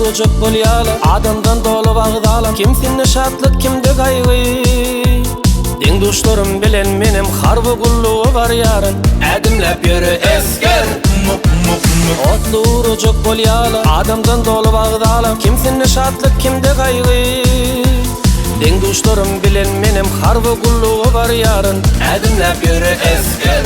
Ugrajak bolýarlar adamdan doly wagzalam Kimsinde şatlyk kimde gaýgy Deň-duşlarym bilen menem harby gulluga barýaryn Ädimläp ýöre esger Otly ugrajak bolýarlar adamdan doly wagzalam Kimsinde şatlyk kimde gaýgy Deň-duşlarym bilen menem harby gulluga barýaryn Ädimläp ýöre esger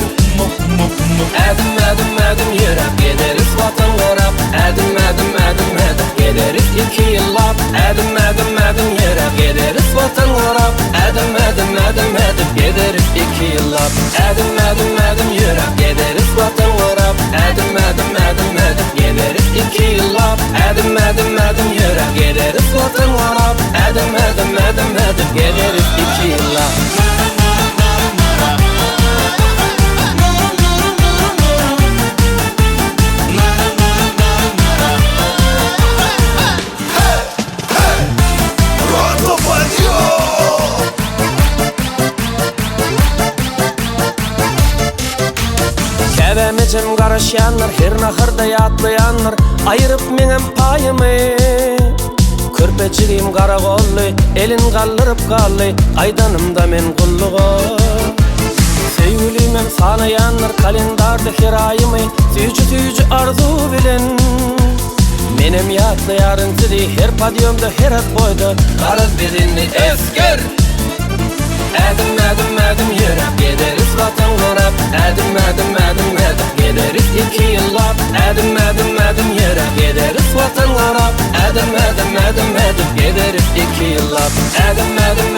Ädim ädim ädim ýöräp Gederis watan gorap Ädim ädim ädim ädim Gederis iki ýyllap Ädim ädim ädim ýöräp Gederis watan gorap Ädim ädim ädim ädim Gederis iki ýyllap Ädim ädim ädim ýöräp Gederis watan gorap Ädim ädim ädim ädim Gederis iki ýyllap Ädim ädim ädim ýöräp Gederis watan gorap Ädim ädim ädim ädim Gederis iki ýyllap. Rota podýom! Käbäm ejem garaşýandyr, her naharda ýatlaýandyr, Aýyryp meňem paýymy. Körpe jigim gara golly, elin galdyryp galdy, Gaýdanymda men gulluga. Söýgülimem sanaýandyr kalendarda her aýymy, Süýji-süýji arzuw bilen. Menem ýatlaýaryn sizi her podýomda, her otboýda, Garaz biz indi esger! Ädim ädim ädim ýöräp Gederis watan gorap Ädim ädim ädim ädim Gederis iki ýyllap Ädim ädim ädim ýöräp Gederis watan gorap Ädim ädim ädim ädim Gederis iki ýyllap Ädim ädim.